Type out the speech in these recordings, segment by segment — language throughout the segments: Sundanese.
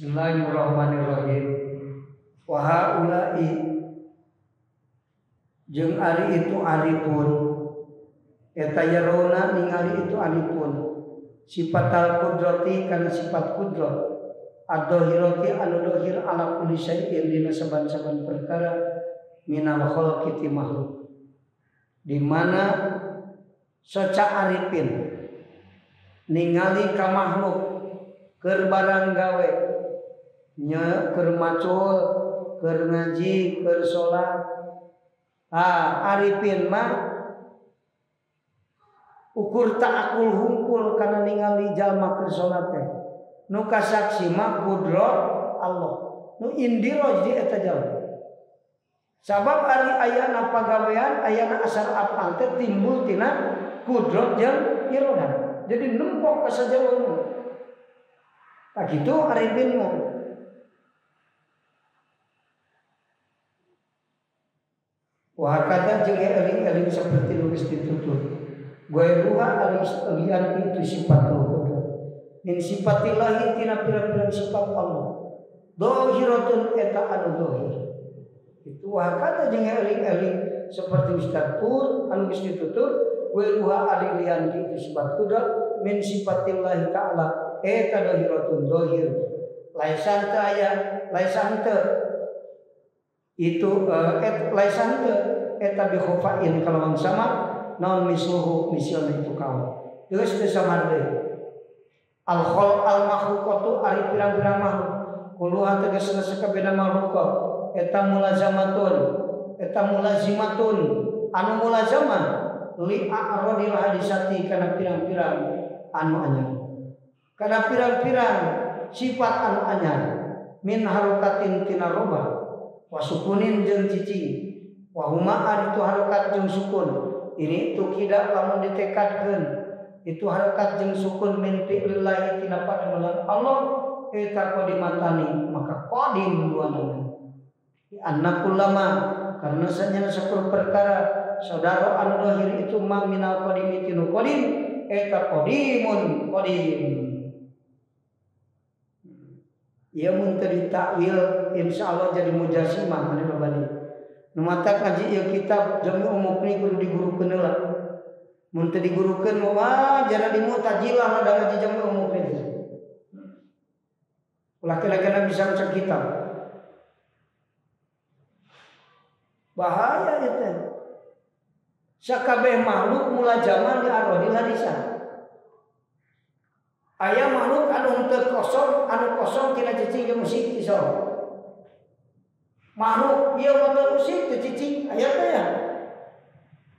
Bismillahirrahmanirrahim. Wa haula'i jeung ari itu arifun eta yarona ningali itu arifun sifatal qudrati kana sifat kudrat ad-dhahirati anu dhahir ala kulli syai'in dina saban-saban perkara minal khalqi ti makhluk di mana soca arifin ningali ka makhluk keur barang gawe nya keur macul keur ngaji keur salat. Ah, arifin mah ukur ta'akul hungkul kana ningali jalma keur salat teh. Nu kasaksi mah kudrat Allah. Nu indiro jadi eta jalma. Sabab ari ayana pagawean ayana asar apal teh timbul tina kudrat jeung irodah. Jadi nempok ka sajawana. Tah kitu arifin mah. Wah kata jeung eling-eling seperti nulis ditutur. Goeruha alis lian itu sifat kudrat. Min sifatillahi tina pira-pira sifat Allah. Dohiratun eta anu dohir. Itu wah kata jeung eling-eling seperti Ustaz Pur anu geus ditutur. Goeruha alis lian itu sifat kudrat min sifatillahi ta'ala eta dohiratun dohir. Laisan teu aya, laisan teu itu laisan teu eta bi khufain kalawan sama naon misluhu misilna itu kaum geus teu samar deui al khal al makhluqatu ari pirang-pirang makhluk kuluha tegasna sakabehna makhluk eta mulazamatun eta mulazimatun anu mulazamah li a'radil hadisati kana pirang-pirang anu anyar kana pirang-pirang sifat anu anyar min harokatin tina robah wasukunin jeung cicing wahuma ari tu harokat jeung sukun ini itu tidak lamun ditekadkeun itu harokat jeung sukun min fi'lillahi tina padamelan Allah eta qadimatani maka qadim duanana anna kullama karena sanyana sakur perkara saudara anu zahir itu ma minal qadimi tinu qadim eta qadimun qadim. Ieu mun teu ditakwil insyaallah jadi mujasimah maneh bali. Nu matak ngaji ieu kitab jami umukni kudu digurukeun heula. Mun teu digurukeun wah jara di mutajilah da ngaji jami umukni. Ulah kena-kena bisa maca kitab. Bahaya ieu teh. Sakabeh makhluk mulajaman di arrodil hadisan. Aya makhluk anu teu kosong, anu kosong tina cicing jeung usik iso. Makhluk ieu mah teu usik teu cicing, aya teh ya.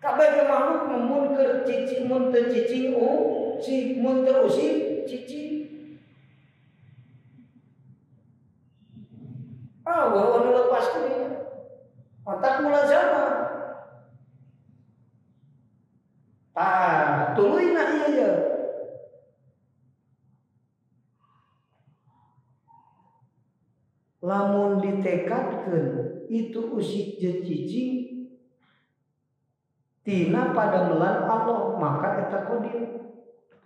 Kabeh makhluk mun keur cicing mun teu cicing usik, mun teu usik cicing. Ah, wah anu lepas kudinya. Otak mulazamah. Tah, tuluyna ieu ye. Lamun ditekadkeun itu usik jeung cicing tina padamelan Allah maka eta qadim.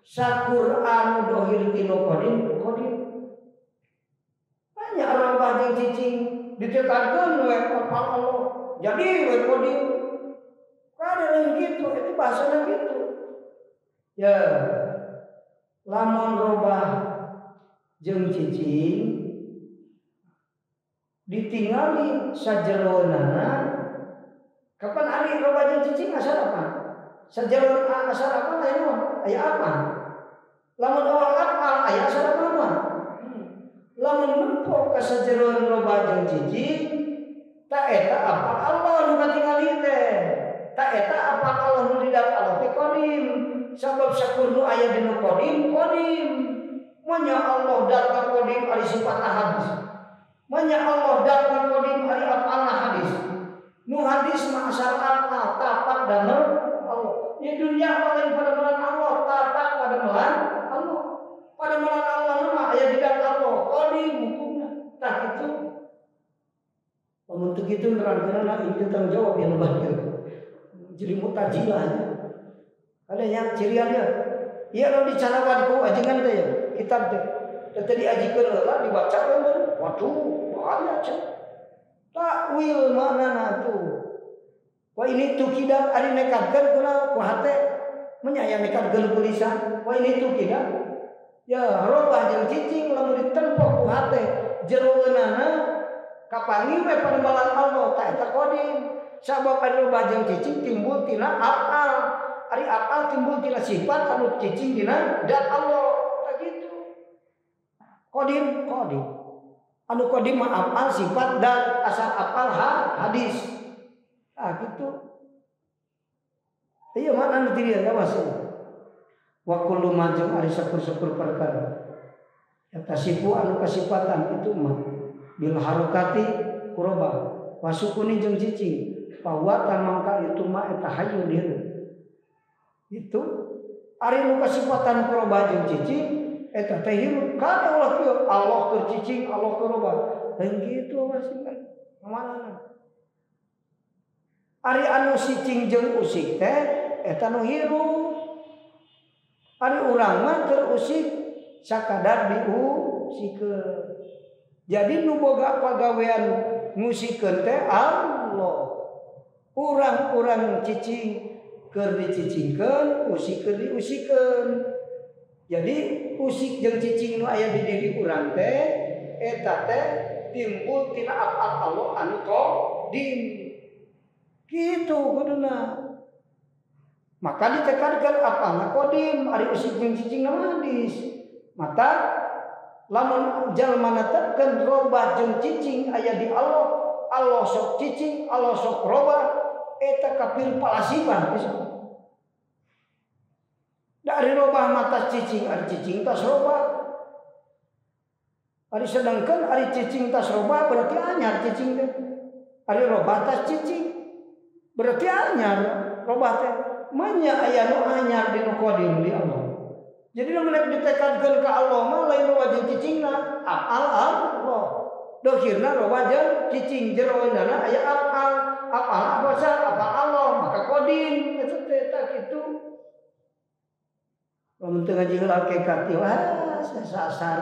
Sakur anu dohir tinu qadim qadim. Banyak orang jeung cicing ditekadkeun we apal Allah jadi we qadim. Kada lain kitu, itu bahasana kitu. Ya lamun robah jeung cicing ditingali sajeroanana kapan ari robah jeung cicing asal apa? Sajeroan asal apa aya naon? Aya apa? Lamun awal apa aya asal apa mah? Lamun nempo ka sajeroan robah jeung cicing ta eta apa Allah nu katingali teh? Ta eta apa Allah nu didak Allah teh qadim. Sabab sakur nu aya dina qadim qadim. Manya Allah datang qadim ari sifatna hadis. Manya Allah datang qadim ari afalna hadis. Nu hadis mah asal apa tapak damel Allah. Di dunia paling pada melan Allah, tapak pada melan Allah. Pada melan Allah mah aya di dalam Allah qadim hukumna. Tah kitu. Lamun teu kitu nerangkeunna ieu tanggung jawab yang lebih. Jadi mutajilah. Ada yang cirian dia. Ieu nu dicarawan ku ajengan teh ya, kitab teh. Teu diajikeun heula dibacakeun waduh bahaya cenah. Takwil maknana tuh. Wa ini tukida ari nekadkeun kuna ku hate menyaya nekadkeun ku lisan. Wa ini tukida ya robah jeung cicing lamun ditempok ku hate jeroeunana kapanggih we panembalan Allah ta eta qadim. Sabab ari robah jeung cicing timbul tina afal. Ari afal timbul tina sifat anu cicing dina zat Allah. Ta kitu. Qadim qadim. Anu qadim mah afal sifat dan asal afal hadis. Ah gitu. Iya makna nu tadi ya masuk. Wa kullu ma jeung ari sakur-sakur perkara. Ya tasifu anu kasifatan itu mah bil harokati kuroba wa sukuni jeung cicing bahwa mangka itu mah eta hayyun hirup. Itu ari nu kasifatan kuroba jeung cicing eta teh hirup. Kada ulah kieu Allah keur cicing Allah keur robah. Lain kitu masing mana? Ari anu cicing jeung usik teh eta nu hirup. Ari urang mah keur usik sakadar diusikeun. Jadi nu boga pagawean ngusikeun teh Allah. Urang-urang cicing keur dicicingkeun, usik keur diusikeun. Jadi usik jeung cicing nu aya di diri urang teh eta teh timbul tina afal Allah anu qadim. Gitu kuduna. Maka ditekankan apana qadim ari usik jeung cicing na hadis. Mata lamun jalma netepkeun robah jeung cicing aya di Allah, Allah sok cicing, Allah sok robah, eta kafir palasiban bisa. Dari robah mata cicing, ari cicing tas robah. Ari sedangkan ari cicing tas robah berarti anyar cicing teh. Ari robah tas cicing berarti anyar robah teh. Manya aya nu anyar di nu qadim di Allah. Jadi lamun ditekadkeun ka Allah mah lain robah jeung cicingna, afal Allah. Dohirna robah jeung cicing jeroeunana aya afal, afal apa afal Allah maka qadim eta teh tah kitu. Lamun teu ngaji heula hakikat wah sasar.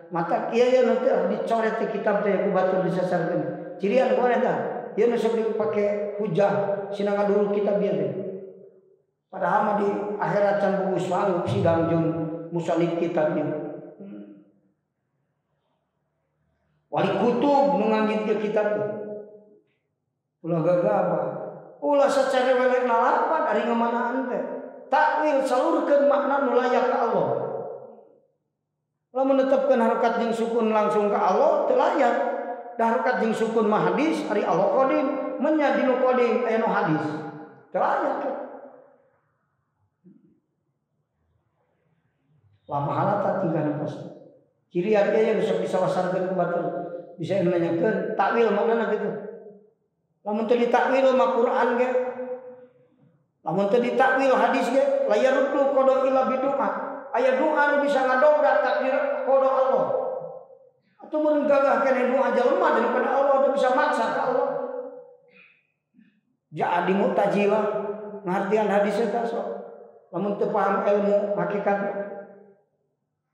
Mata kieu ya nu teh dicoret di kitab teh ku batur disasarkeun. Cirian kumaha eta? Ieu nu sok dipake hujah sina ngaduruk kitab ieu teh. Padahal mah di akhirat can buku sanggup sidang jeung musannif kitab ieu. Wali kutub nu nganggit ieu kitab teh. Ulah gagabah. Ulah sacara welek nalapan ari ngamanaan teh. Takwil salurkeun makna nu layak ka Allah. Lamun netepkeun harokat jeung sukun langsung ka Allah teu layak. Da harokat jeung sukun mah hadis ari Allah qadim, menya dinu qadim aya nu hadis. Teu layak. Lama halata tinggal pasti. Ciri ari aya nu sok disawasarkeun ku batur. Bisa nanyakeun takwil maknana kitu. Lamun teu ditakwil mah Quran ge. Lamun teu ditakwil hadis ge la yaruddu qada illa bidu'a. Aya doa nu bisa ngadongkrak takdir qada Allah. Atuh mun gagah keneh doa jelema daripada Allah teu bisa maksa ka Allah. Jadi Mu'tazilah ngartian hadis eta sok. Lamun teu paham ilmu hakikat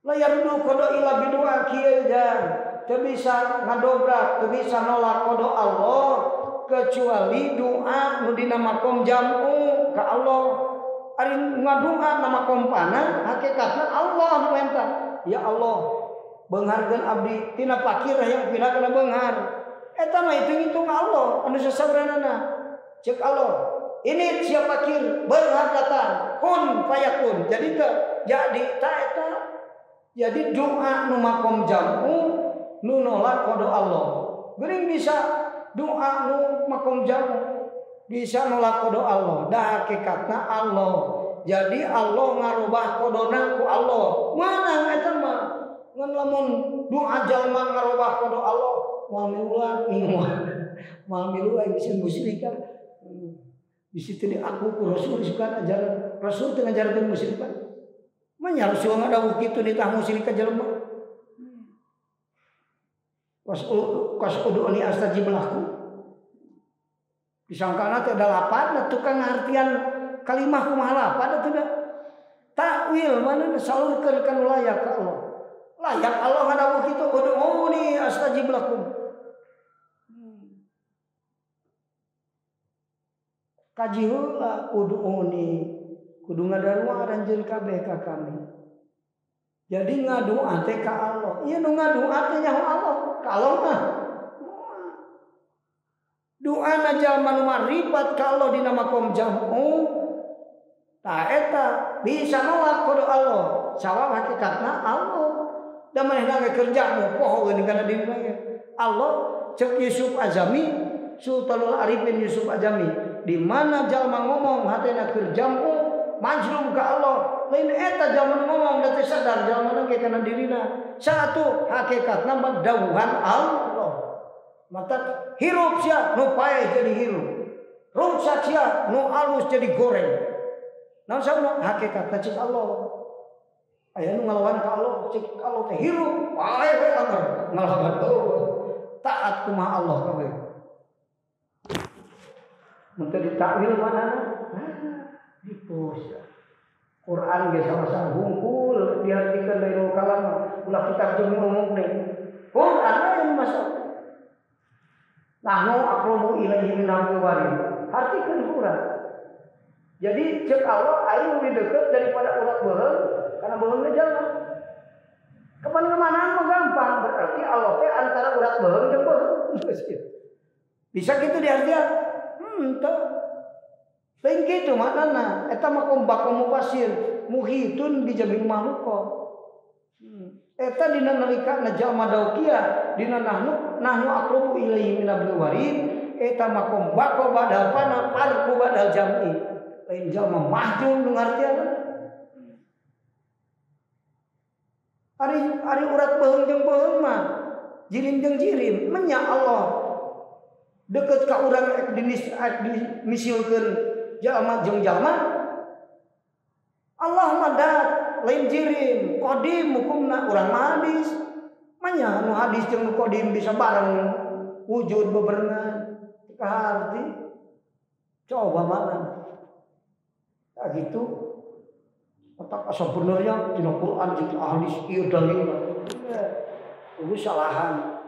la yaruddu qada illa bidu'a kieu jan. Teu bisa ngadobrak, teu bisa nolak qada Allah kecuali doa nu dina makom jam'u ka Allah. Ari ngadoa na makom pana hakikatna Allah nu menta. Ya Allah, beungharkeun abdi tina fakir hayang pindah kana beunghar. Eta mah hitung-hitung Allah anu sasabranana. Cek Allah, ini siap fakir beunghar datang, kun fayakun. Jadi teu jadi ta eta. Jadi doa nu makom jam'u nu nolak qada Allah. Geuning bisa doa nu makom jam'u bisa nolak qada Allah. Dah hakikatna Allah. Jadi Allah ngarubah qadona ku Allah. Mana eta mah? Ngan lamun doa jalma ngarubah qada Allah, moal miluan moal milu aing bisa musyrikan. Bisi teu diaku ku Rasul sukan ajaran Rasul teu ngajarkeun musyrikan. Manya Rasul ngadawuh kitu nitah musyrikan jelema. Kas ud'uni astajib lakum. Disangkana teh ada lapan, tukang ngartian kalimah kumaha lapan atuh da. Takwil mana salurkeun ka nu layak ka Allah. Layak Allah ngadawuh kitu ud'uni astajib lakum. Kaji heula ud'uni kudu ngadarua aranjeun kabeh ka kami. Jadi ngadoa teh ka Allah. Ieu nu ngadoa teh nyaho Allah. Ka Allah mah. Doana jalma nu maripat ka Allah dina makom jam'u. Tah eta bisa nolak kudu Allah. Sawab hakikatna Allah. Da manehna ge kerja mu poho geuning kana dirina ge. Allah ceuk Yusuf Azami, Sultanul Arifin Yusuf Azami, di mana jalma ngomong hatena keur jam'u majlum ka Allah. Lain eta jalma ngomong da teu sadar jalma ge kana dirina. Satu hakikatna mah dawuhan Allah. Mata hirup sia nu paeh jadi hirup. Ruksak sia nu alus jadi goreng. Naon sauna hakikatna ceuk Allah. Aya nu ngalawan ka Allah, ceuk Allah teh hirup, paeh we anger ngalawan eueuh. Taat kumaha Allah kabeh. Mun teu ditakwil manana? Dipus. Quran ge sama-sama hungkul diartikeun dari kalam ulah kitab jeung umum deui. Quran lain masuk. Nahnu aqrabu ilaihi min hablil warid. Artikeun Quran. Jadi cek Allah aing lebih dekat daripada urat beuheung karena beuheungna jalan. Kemana-mana mah gampang, berarti Allah teh antara urat beuheung jeung beuheung. Bisa gitu diartian? Teu. Lain kitu maknana, eta mah kombakomu pasir, muhitun bi jami makhluk. Eta dina nalika jalma daukia, dina nahnu nahnu aqrabu ilaihi min hablil warid, eta mah kombako badal fana parku badal jam'i. Lain jalma mahjum nu ngartian. Ari urat beuheung jeung beuheung mah jirim jeung jirim, menya Allah deket ka urang ek dimisilkeun jalma jeung jalma. Allah mah dat lain jirim, qadim hukumna urang mah hadis. Manya nu hadis jeung nu qadim bisa bareng wujud bebarengan. Teu kaharti. Coba mana? Tah gitu. Otak asa benernya dina Quran jeung ahli ieu dalilna. Itu salahan.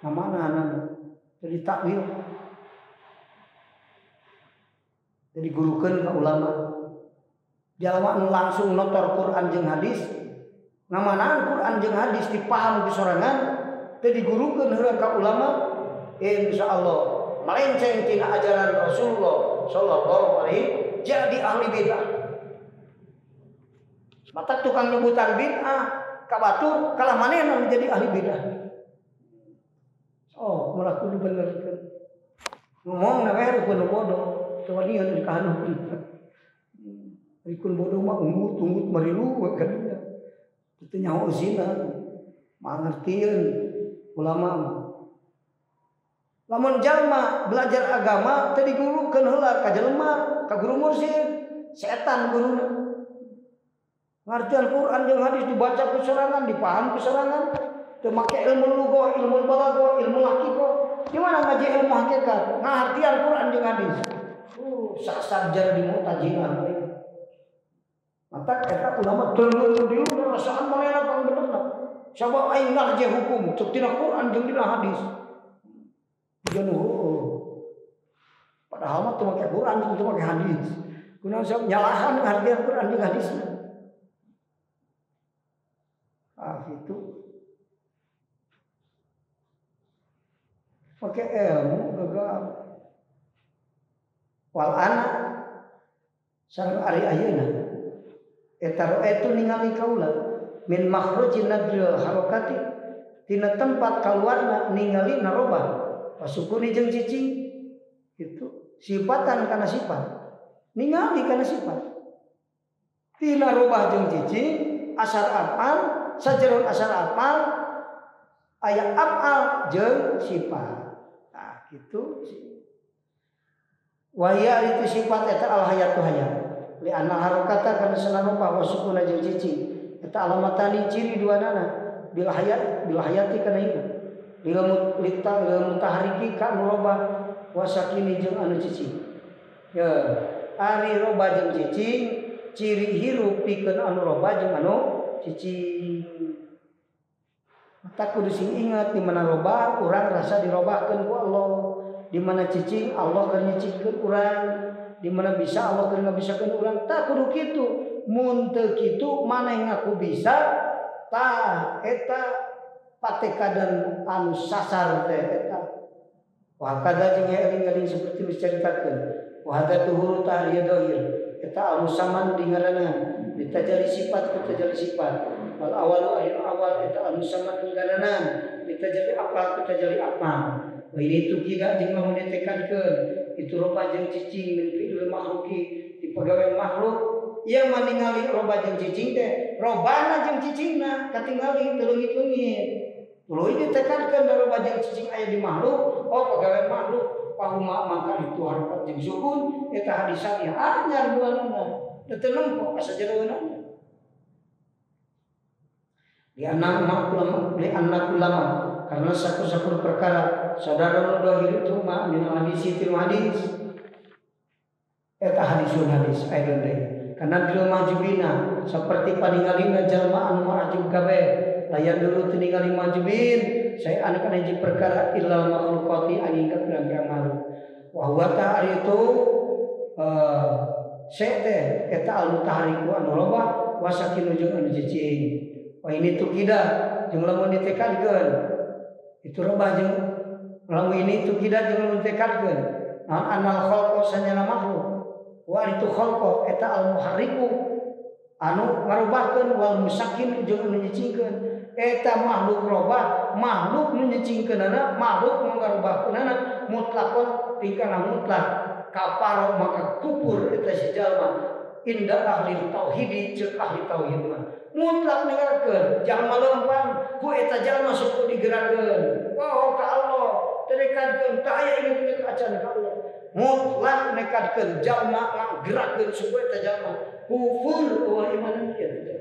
Namana jadi takwil. Jadi gurukeun ka ulama. Jalma nu langsung notor Quran jeung hadis, ngamanaan Quran jeung hadis dipaham ku sorangan, teu digurukeun heula ka ulama, insyaallah melenceng tina ajaran Rasulullah sallallahu alaihi jadi ahli bid'ah. Mata tukang nyebutan bid'ah ka batur kalah manehna menjadi ahli bid'ah. Oh, malah kudu benerkeun. Ngomongna we rukun bodoh, coba nieun di kahanukeun. Rukun bodoh mah ungut-ungut marilu we kadinya. Teu nyaho zina. Mangertieun ulama mah. Lamun jalma belajar agama teu digurukeun heula ka jelema, ka guru mursyid, setan guruna. Ngartian Quran jeung hadis dibaca ku sorangan, dipaham ku sorangan. Teu make ilmu lughah, ilmu balaghah, ilmu haqiqah. Gimana ngaji ilmu hakikat? Ngartian Quran jeung hadis. Sasar jadi Mu'tazilah. Mata eta ulama teu dieu rasaan manehna pang benerna. Sabab aing ngarje hukum cek tina Quran jeung dina hadis. Jeung heueuh. Padahal mah teu make Quran jeung teu make hadis. Kunaon sabab nyalahan ngartian Quran jeung hadisna. Ah gitu. Pakai ilmu gagal. Wal ana sareng ari ayeuna eta itu ningali kaula min makhrajin nadril harokati tina tempat kaluarna ningali narobah pasukuni jeung cicing itu sifatan kana sifat ningali kana sifat tina robah jeung cicing asar afal sajeron asar afal aya afal jeung sifat. Nah gitu. Waya itu sifat eta al hayatu hayat li anna harokata kana sanarobah wa sukuna jeung cicing eta alamatani ciri duanana bil hayat bil hayati kana hidup lil mutaharriki ka nu robah wa sakini jeung anu cicing. Ya ari robah jeung cicing ciri hirup pikeun anu robah jeung anu cicing. Tak kudu sing ingat di mana robah urang rasa dirobahkeun ku Allah, di mana cicing Allah keur nyicingkeun urang, di mana bisa Allah keur ngabisakeun urang. Tak kudu kitu. Mun teu kitu maneh ngaku bisa tah eta patekadan anu sasar teh eta. Wa kada jeung eling-eling seperti dicaritakeun. Wa hada tuhuru tahriya dohir eta anu saman dingaranan ditajali sifat ku tajali sifat. Wal awalu akhir awal eta anu saman dingaranan ditajali apa ku tajali apa. Wa ini tu kira jeung lamun ditekadkeun itu roba jeung cicing min fi'il makhluki di pagawean makhluk ieu mah ningali roba jeung cicing teh robana jeung cicingna katingali teu leungit-leungit. Tuluy ditekadkeun da roba jeung cicing aya di makhluk, oh pagawean makhluk pahuma maka itu harokat jeung sukun eta hadisan ya anyar duanana da teu nempo asa jeroeunana. Di anak ulama, di anak ulama karena sakur-sakur perkara saudara dohir itu ma min hadis itu hadis eta hadisun hadis aya deui karena di majubina seperti paningalina jalma anu marajub kabeh layan dulu teu ningali majubin saya anu kana hiji perkara illal makhluqati angin ka pirang-pirang makhluk wa huwa ta ari itu teh eta al mutahariku anu robah wasakinu jeung anu cicing. Wah ini tu kida jeung lamun ditekadkeun itu robah jeung lamun ini tu kida jeung lamun ditekadkeun anal khalqa sanyana makhluk wa itu khalqa eta al muharriku anu ngarobahkeun wal musakin jeung anu nyicingkeun eta makhluk robah makhluk nu nyicingkeunana makhluk nu ngarobahkeunana mutlakon tingkana mutlak kafaro maka kufur eta si jalma inda ahli tauhid ceuk ahli tauhid mah mutlak nengarkeun jalma leumpang ku eta jalma suku digerakkeun oh ka Allah terekadkeun teu aya inget-inget acan ka Allah mutlak nekadkeun jalma ngagerakkeun suku eta jalma kufur eueuh imanan ieu teh.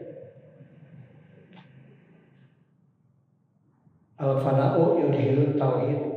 Al fana'u yudhiru tauhid